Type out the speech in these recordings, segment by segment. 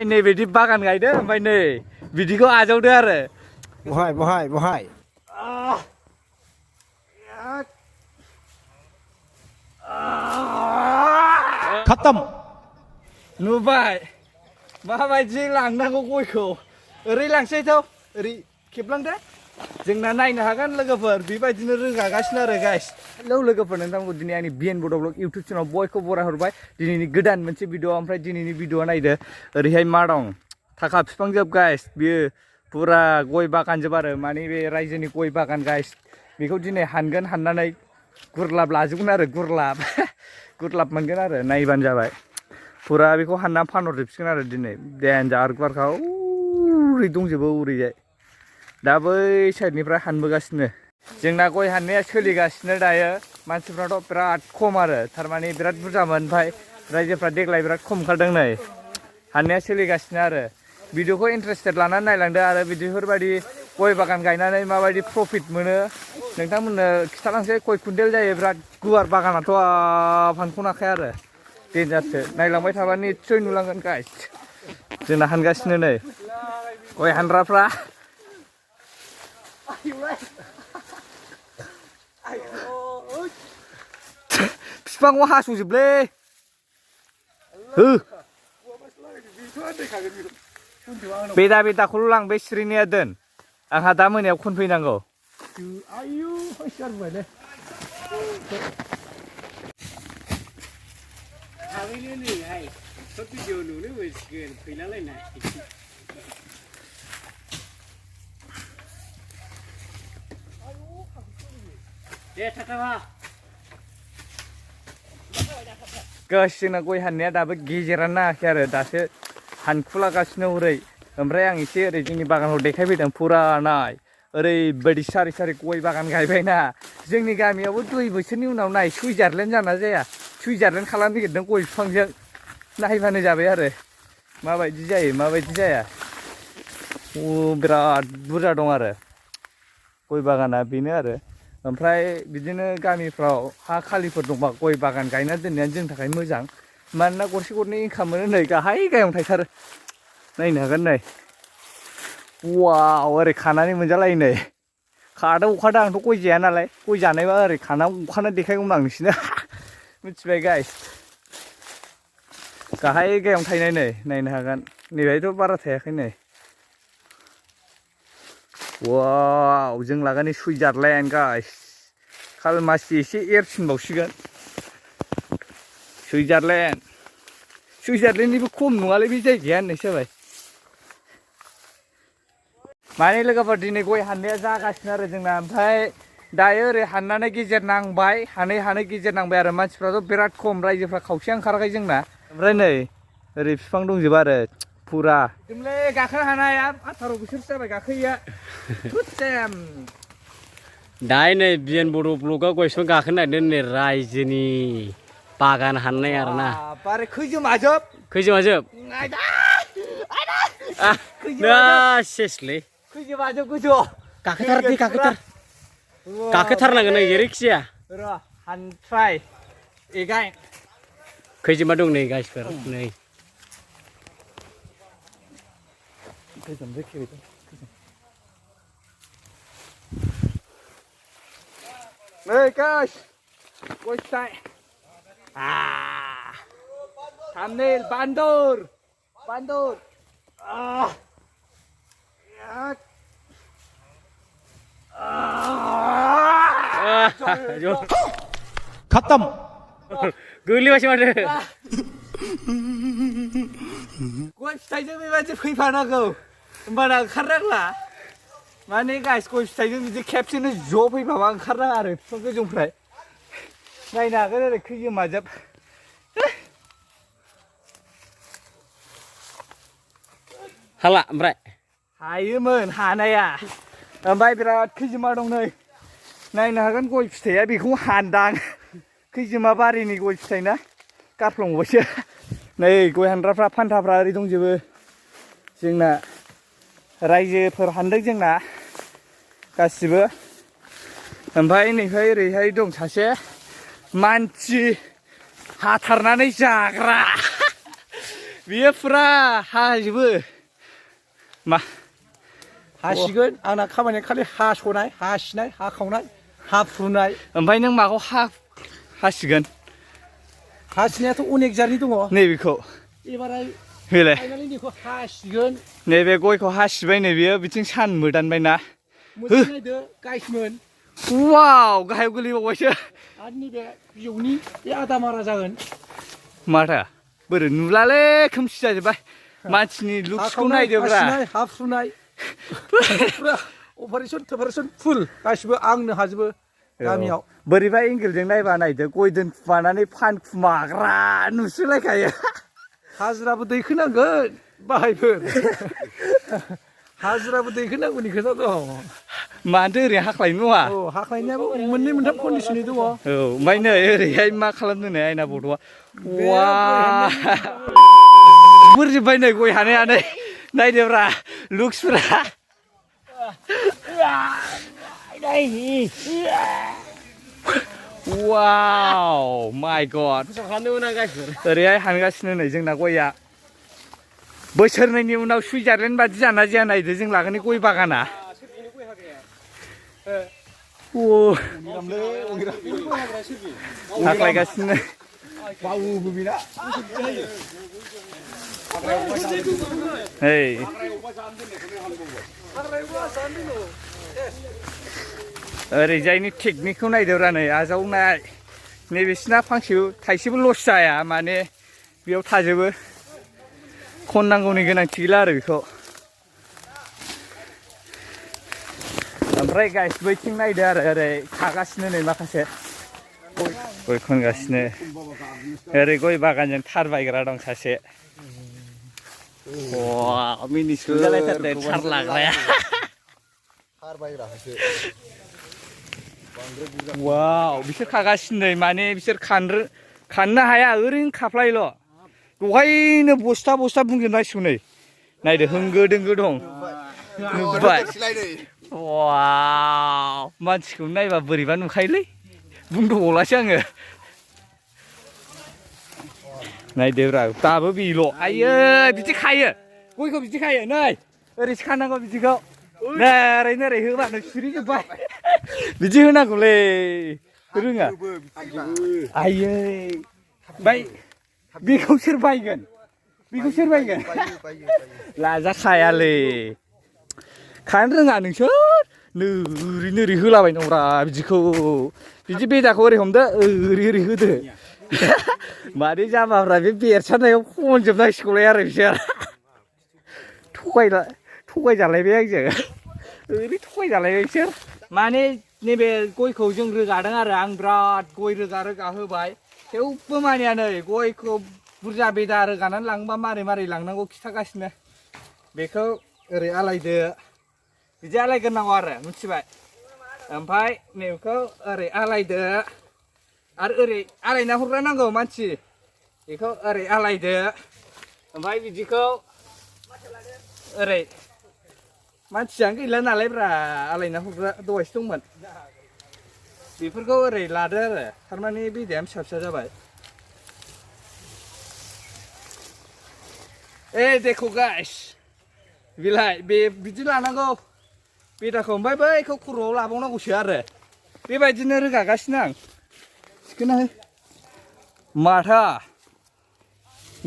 नैबायदि बागान गायदो ओमफ्राय नै बिदिखौ आजावदो आरो बहाय खत्म नुबाय माबायदि लांनांगौ गयखौ ओरै लांसैथ' ओरै खेबलांदो जोंना नायनो हागोन लोगोफोर बेबायदिनो रोगागासिनो आरो गाइस हेलौ लोगोफोर नोंथांमोनखौ दिनै आंनि बिएन बड' ब्लग इउटुब चेनेलाव बयखौ बराय हरबाय दिनैनि गोदान मोनसे भिडिअ ओमफ्राय दिनैनि भिडिअआ नायदो ओरैहाय मा दं थाखा बिफां जोब गाइस बियो पुरा गय बागान जोब आरो माने बे रायजोनि गय बागान गाइस बेखौ दिनै हानगोन हाननानै गुरलाब लाजोबगोन आरो गुरलाब मोनगोन आरो नायबानो जाबाय पुरा बेखौ हानना फानहरजोबसिगोन आरो दिनै देन्जार गुवारखा ओरै दंजोबो ओरैजाय दा बै साइडनिफ्राय हानबोगासिनो जोंना गय हाननाया सोलिगासिनो दायो मानसिफ्राथ' बिराद खम आरो थारमाने बिराद बुरजामोन ओमफ्राय रायजोफ्रा देग्लाय बिराद खम ओंखारदों नै हाननाया सोलिगासिनो आरो भिडिअखौ इन्टारेस्टेड लानानै नायलांदो आरो बिदिफोरबायदि गय बागान गायनानै माबायदि प्रफिट मोनो नोंथांमोननो खिथालांसै गय कुइन्टेल जायो बिराद गुवार बागानाथ' फानख'नाखाया आरो देन्जारसो नायलांबाय थाबा निस्सय नुलांगोन गाइस जोंना हानगासिनो नै गय हानग्राफ्रा बिफांखौ हास'जोबलै हो बेदाखौल' लां बे सिरिनाया दोन आंहा दा मोनायाव खनफैनांगौ गाइस जोंना गय हाननाया दाबो गेजेरानो नाङाखै आरो दासो हानखुलागासिनो हरै ओमफ्राय आं एसे ओरै जोंनि बागानाव देखायफैदों फुरा नाय ओरैबायदि सारि सारि गय बागान गायबायना जोंनि गामियावबो 2 बोसोरनि उनाव नाय सुइजारलेण्ड जाना जाया सुइजारलेण्ड खालामनो नागिरदों गय बिफांजों नायबानो जाबाय आरो माबायदि जायो माबायदि जाया बिराद बुरजा दं आरो गय बागाना बेनो आरो ओमफ्राय बिदिनो गामिफ्राव हा खालिफोर दंबा गय बागान गायना दोननायानो जोंनि थाखाय मोजां मानोना गरसे गरनै इनकाम मोनो नै गाहाय गाहायावनो थायथारो नायनो हागोन नै वाव ओरै खानानै मोनजालायो नै खादो अखादो आंथ' गय जाया नालाय गय जानायबा ओरै खाना अखानो देखायगौमोन आं नोंसिनो मिथिबाय गाइस गाहाय गाहायावनो थायनाय नै नायनो हागोन नैबेहायथ' बारा थायाखै नै वाव जों लागोनि सुइजारलेण्ड गाइस खालमासि एसे एरसिनबावसिगोन सुइजारलेण्डनिबो खम नङालै बे जायगाया होननायसो जाबाय माने लोगोफोर दिनै गय हाननाया जागासिनो आरो जोंना ओमफ्राय दायो ओरै हाननानै गेजेर नांबाय हानै गेजेर नांबाय आरो मानसिफ्राथ' बिराद खम रायजोफ्रा खावसेया ओंखाराखै जोंना ओमफ्राय नै ओरै बिफां दंजोबो आरो फुरा जोंलै गाखोनो हानाया 18 बोसोरसो जाबाय गाखोयैया दाय नै बिएन बड' ब्लगाव गय बिफां गाखोनो नागिरदों नै रायजोनि बागान हाननाय आरोना बारे खैजोमाजोब सेसलै खैजोमाजोब गोजौआव गाखोथारनांगोन नै जेरैखि जाया र' हानट्राय एगाय खैजोमा दं नै गाइसफोर नै नै गाइस गय फिथाइ thumbnail bandor खत्म गोलैबायसो माथो गय फिथाइजों बेबायदि फैफानांगौ होमबाना ओंखारनांला माने गाइस गय फिथाइजों बिदि खेबसेनो ज' फैफाबा ओंखारनाङा आरो बिफां गोजौनिफ्राय नायनो हागोन ओरै खैजोमाजोब हाला ओमफ्राय हायोमोन हानाया ओमफ्राय बिराद खैजोमा दं नै नायनो हागोन गय फिथाइया बेखौ हानदां खैजोमा बारिनि गय फिथाइ ना गारफ्लांबायसो नै गय हानग्राफ्रा फान्थाफ्रा ओरै दंजोबो जोंना रायजोफोर हानदों जोंना गासिबो ओमफ्राय नैहाय ओरैहाय दं सासे मानसि हाथारनानै जाग्रा बियो फुरा हाजोबो मा हासिगोन आंना खामानिया खालि हा सनाय हा सिनाय हा खावनाय हा फुनाय ओमफ्राय नों माखौ हासिगोन हा सिनायाथ' अनेक जातनि दङ नैबेखौ एबाराय होलाय फाइनालि बेखौ हासिगोन नैबे गयखौ हासिबाय नै बियो बिथिं सान मोदानबायना मोजां नायदो गाइसमोन वाव गाहायाव गोलैबावबायसो आरो नैबे बिजौनि बे आदा मारा जागोन माथा बोरै नुलालै खोमसि जाजोब्बाय मानसिनि लुक्सखौ नायदोब्रा हा फुनाय फुरा अपारेसन फुल गासिबो आंनो हाजोबो गामियाव बोरैबा एंगेलजों नायबा नायदो गय दोनखुमानानै फानखुमाग्रा नुसोलायखायो हाजिराबो दैखोनांगोन बाहायफोर हाजिराबो दैखोनांगौनि खोथा दं मानोथो ओरै हाख्लायनो नङा औ हाख्लायनायाबो मोननै मोनथाम कन्डिसननि दङ औ ओमफ्राय नै ओरैहाय मा खालामदों नै आयना बड'आ वा बुरजोब्बाय नै गय हानायानो नायदोब्रा लुक्सफ्रा वाव माय गड ओरैहाय हानगासिनो नै जोंना गया बोसोरनैनि उनाव सुइजारलेण्ड बादि जाना जाया नायदो जों लागोनि गय बागाना हाख्लायगासिनो ओरैजायनि टेकनिकखौ नायदोब्रा नै आजावनाय नैबेसिना फांसे थाइसेबो लस जाया माने बेयाव थाजोबो खननांगौनि गोनांथि गैला आरो बेखौ ओमफ्राय गाइस बैथिं नायदो आरो ओरै खागासिनो नै माखासे गय खनगासिनो ओरै गय बागानजों थार बायग्रा दं सासे मिनिस्लु जालायथारदों थार लाग्राया वाव बिसोर खागासिनो माने बिसोर खाननो हाया ओरैनो खाफ्लायल' दहायनो बस्था बुंजोबनांसिगौ नै नायदो होंगो दोंगो दं नुबाय वाव मानसिखौ नायबा बोरैबा नुखायोलै बुंद'बावलासो आङो नायदोब्रा दाबो बेल' आयै बिदि खायो गयखौ बिदि खायो नै ओरैसो खानांगौ बिदिखौ नोरै होबानो सिरिजोब्बाय बिदि होनांगौलै रोङा आयै ओमफ्राय बेखौ सोर बायगोन लाजाखायालै खानो रोङा नोंसोर नोरै होलाबायनांगौब्रा बिदिखौ बिदि बेदाखौ ओरै हमदो ओरै होदो मादै जामाफ्रा बे बेरसारनायाव खनजोबनांसिगौलाय आरो बिसोर थगायजालायबाय आंजों ओरै थगायजालायबाय बिसोर माने नैबे गयखौ जों रोगादों आरो आं बिराद गय रोगा होबाय थेवबो मानिया नै गयखौ बुरजा बेदा रोगानानै लाङोबा मारै लांनांगौ खिथागासिनो बेखौ ओरै आलायदो बिदि आलायग्रोनांगौ आरो मिथिबाय ओमफ्राय नैबेखौ ओरै आलायदो आरो ओरै आलायना हरग्रा नांगौ मानसि बेखौ ओरै आलायदो ओमफ्राय बिदिखौ ओरै मानसियानो गैला नालाय ब्रा आलायना हरग्रा दहायसो दंमोन बेफोरखौ ओरै लादो आरो थारमाने बेदाया फिसा जाबाय देखो गाइस बिलाय बिदि लानांगौ बेदाखौ ओमफ्राय बैखौ खर'आव लाबावनांगौसो आरो बेबायदिनो रोगागासिनो आं थिखोना हो माथा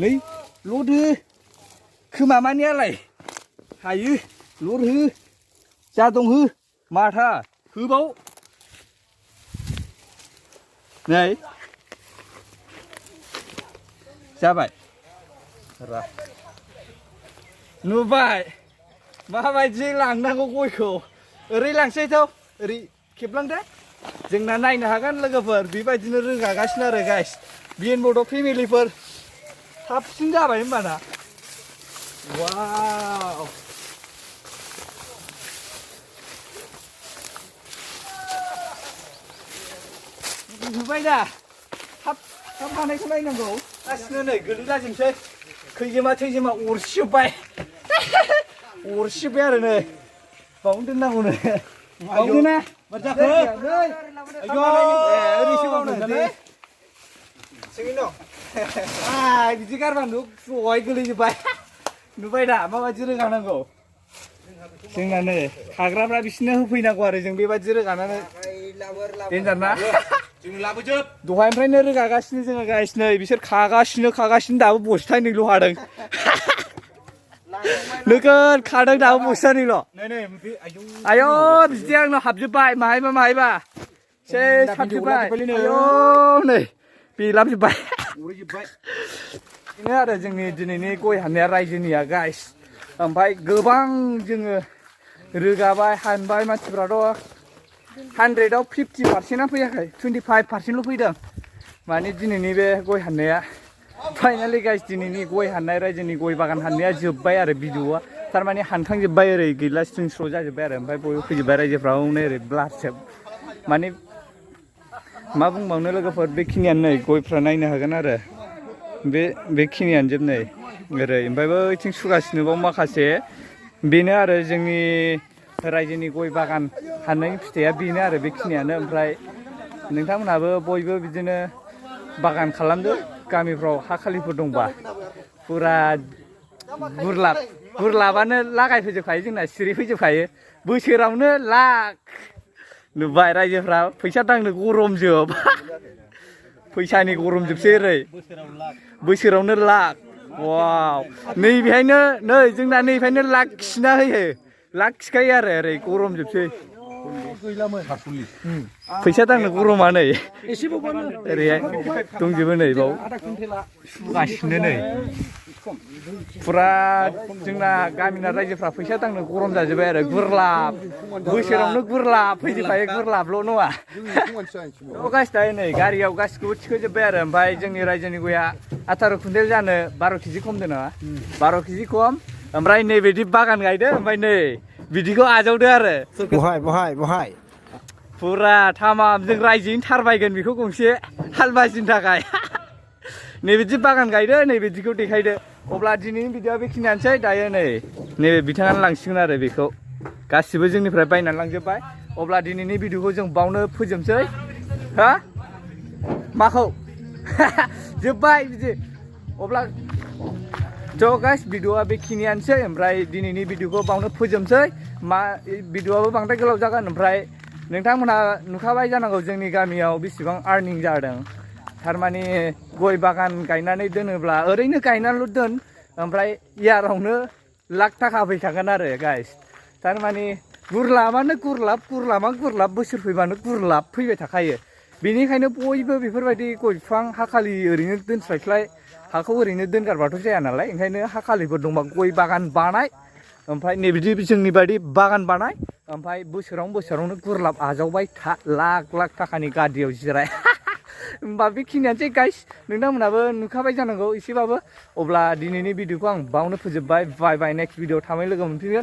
नै लद हो खोमा मानियालाय हायो लद हो जा दं हो माथा होबाव नै जाबाय नुबाय माबायदि लांनांगौ गयखौ ओरै लांसैथ' ओरै खेबलांदो जोंना नायनो हागोन लोगोफोर बेबायदिनो रोगागासिनो आरो गाइस बड' फेमिलिफोर साबसिन जाबाय होमबाना वाव नुबाय दा थाब हानायखौ नायनांगौ गासिनो नै गोलैलाजोबसै खैजोमा अरसिजोब्बाय आरो नै बावनो दोननांगौ नै बावनो ना ओरैसो बावनो बिदि गारबानो सहाय गोलैजोब्बाय नुबाय दा माबायदि रोगानांगौ जोंना नै खाग्राफ्रा बिसोरनो होफैनांगौ आरो जों बेबायदि रोगानानै देन्जार ना जों लाबोजोब दहायनिफ्रायनो रोगागासिनो जोङो गाइस नै बिसोर खागासिनो दाबो बस्थानैल' हादों नोगोद खादों दाबो बस्थानैल' आयौ बिदि आंनाव हाबजोब्बाय माहायबा सेस हाबजोब्बाय आयौ नै बेलाबजोब्बाय बेनो आरो जोंनि दिनैनि गय हाननाया रायजोनिया गाइस ओमफ्राय गोबां जोङो रोगाबाय हानबाय मानसिफ्राथ' 100आव 50%आ फैयाखै 25%ल' फैदों माने दिनैनि बे गय हाननाया फाइनालि गाइस दिनैनि गय हाननाय रायजोनि गय बागान हाननाया जोब्बाय आरो भिडिअआ थारमाने हानखांजोब्बाय ओरै गैला स्ट्रिं स्र' जाजोब्बाय आरो ओमफ्राय बयबो फैजोब्बाय रायजोफ्राव नै ओरै ब्लारसोब माने मा बुंबावनो लोगोफोर बेखिनियानो नै गयफ्रा नायनो हागोन आरो बेखिनियानो जोब नै ओरै ओमफ्राय बैथिं सुगासिनोबाव माखासे बेनो आरो जोंनि रायजोनि गय बागान हाननायनि फिथाइया बेनो आरो बेखिनियानो ओमफ्राय नोंथांमोनहाबो बयबो बिदिनो बागान खालामदो गामिफ्राव हा खालिफोर दंबा फुरा गुरलाबानो लागायफैजोबखायो जोंना सिरि फैजोबखायो बोसोरावनो लाख नुबाय रायजोफ्रा फैसा दांनो गरमजोब फैसानि गरमजोबसै ओरै बोसोरावनो लाख वाव नैबेहायनो नै जोंना नैबेहायनो लाख खिना होयो लाख खिखायो आरो ओरै गरमजोबसै फैसा दांनो गरमा नै ओरैहाय दंजोबो नै बाव सुगासिनो नै फुरा जोंना गामिना रायजोफ्रा फैसा दांनो गरम जाजोब्बाय आरो गुरलाब बोसोरावनो गुरलाब फैजोबखायो गुरलाबल' नङा गाइस दायो नै गारियाव गासिखौबो थिखोजोब्बाय आरो ओमफ्राय जोंनि रायजोनि गया 18 कुइन्टेल जानो 12 केजि खमदो नङा 12 केजि खम ओमफ्राय नैबायदि बागान गायदो ओमफ्राय नै बिदिखौ आजावदो आरो बहाय फुरा थामाम जों रायजोयैनो थारबायगोन बेखौ गंसे हालबाजिनि थाखाय नैबिदि बागान गायदो नैबिदिखौ देखायदो अब्ला दिनैनि भिडिअआ बेखिनियानोसै दायो नैबे बिथाङानो लांसिगोन आरो बेखौ गासिबो जोंनिफ्राय बायनानै लांजोब्बाय अब्ला दिनैनि भिडिअखौ जों बावनो फोजोबसै हा माखौ जोब्बाय बिदि अब्ला थ' गाइस भिडिअआ बेखिनियानोसै ओमफ्राय दिनैनि भिडिअखौ बावनो फोजोबसै भिडिअआबो बांद्राय गोलाव जागोन ओमफ्राय नोंथांमोनहा नुखाबाय जानांगौ जोंनि गामियाव बेसेबां आर्निं जादों थारमाने गय बागान गायनानै दोनोब्ला ओरैनो गायनानैल' दोन ओमफ्राय इयारावनो लाख थाखा फैखागोन आरो गाइस थारमाने गुरलाबानो गुरलाब बोसोर फैबानो गुरलाब फैबाय थाखायो बेनिखायनो बयबो बेफोरबायदि गय बिफां हाखालि ओरैनो दोनस्लायस्लाय हाखौ ओरैनो दोनगारबाथ' जाया नालाय ओंखायनो हाखालिफोर दंबा गय बागान बानाय ओमफ्राय नैबिदि जोंनि बायदि बागान बानाय ओमफ्राय बोसोरावनो गुरलाब आजावबाय था लाख थाखानि गादियाव जिराय होमबा बेखिनियानोसै गाइस नोंथांमोनहाबो नुखाबाय जानांगौ एसेबाबो अब्ला दिनैनि भिडिअखौ आं बावनो फोजोबबाय बाय नेक्स्ट भिडिअ थामै लोगो मोनफिनगोन